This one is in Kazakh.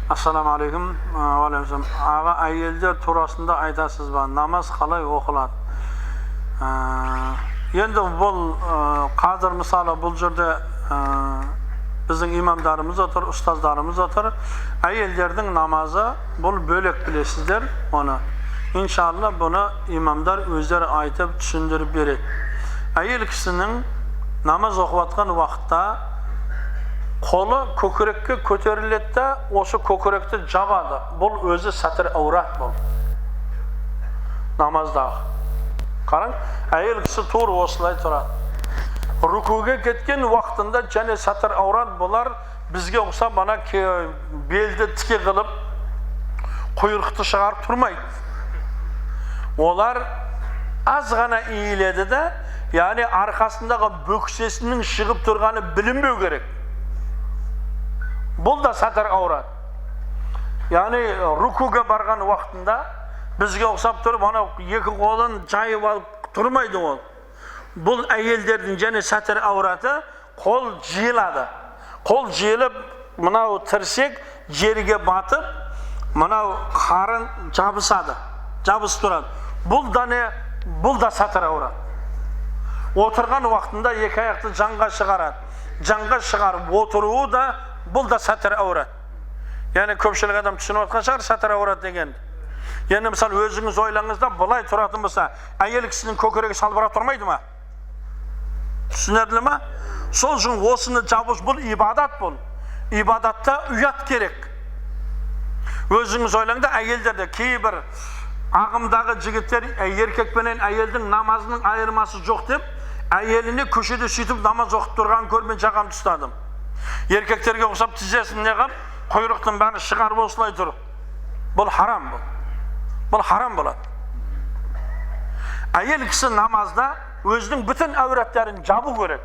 Ассалаумағалейкум. Уағалейкум. Аға, әйелдер турасында айтасыз ба? Намаз қалай оқылады? Енді бұл қазір, мысалы, бұл жерде біздің имамдарымыз отыр, ұстаздарымыз отыр. Әйелдердің намазы бұл бөлек, білесіздер оны. Иншалла, бұны имамдар өздері айтып, түсіндіріп береді. Әйел кісінің намаз оқып жатқан уақытта қолы көкірекке көтеріледі да, осы көкіректі жабады. Бұл өзі сатыр аурат. Бұл намаздағы, қараң, әйел кісі тура осылай тұрады. Рукуге кеткен уақытында және сатыр аурат. Бұлар бізге ұқсап ана белді тіке қылып, құйрықты шығарып тұрмайды. Олар аз ғана иіледі да, яғни арқасындағы бөксесінің шығып тұрғаны білінбеу керек. Бұл да сатыр аурат. Яғни рукуге барған уақытында бізге ұқсап тұрып, анау екі қолын жайып алып тұрмайды ол. Бұл әйелдердің және сатыр аураты: қол жиылады. Қол жиылып, мынау тірсек жерге батып, мынау қарын жабысады, жабысып тұрады. Бұл да не? Бұл да сатыр аурат. Отырған уақытында екі аяқты жанға шығарады. Жанға шығарып отыруы да, бұл да сатыр аурат. Яғни көпшілік адам түсініп жатқан шығар сатыр аурат деген. Енді, мысалы, өзіңіз ойлаңыз да, былай тұратын болса, әйел кісінің көкірегі салбырап тұрмайды ма? Түсінеді ма? Сол үшін осыны жабу, бұл ибадат. Бұл ибадатта ұят керек. Өзіңіз ойлаң да, әйелдерде кейбір ағымдағы жігіттер еркек пенен әйелдің намазының айырмасы жоқ деп, әйеліне көшеде сөйтіп намаз оқып тұрғанын көріп, мен жағамды ұстадым. Еркектерге ұқсап тізесін не қылып, құйрықтың бәрін шығарып, осылай тұр. Бұл харам, бұл харам болады. Әйел кісі намазда өзінің бүтін әураттарын жабу керек.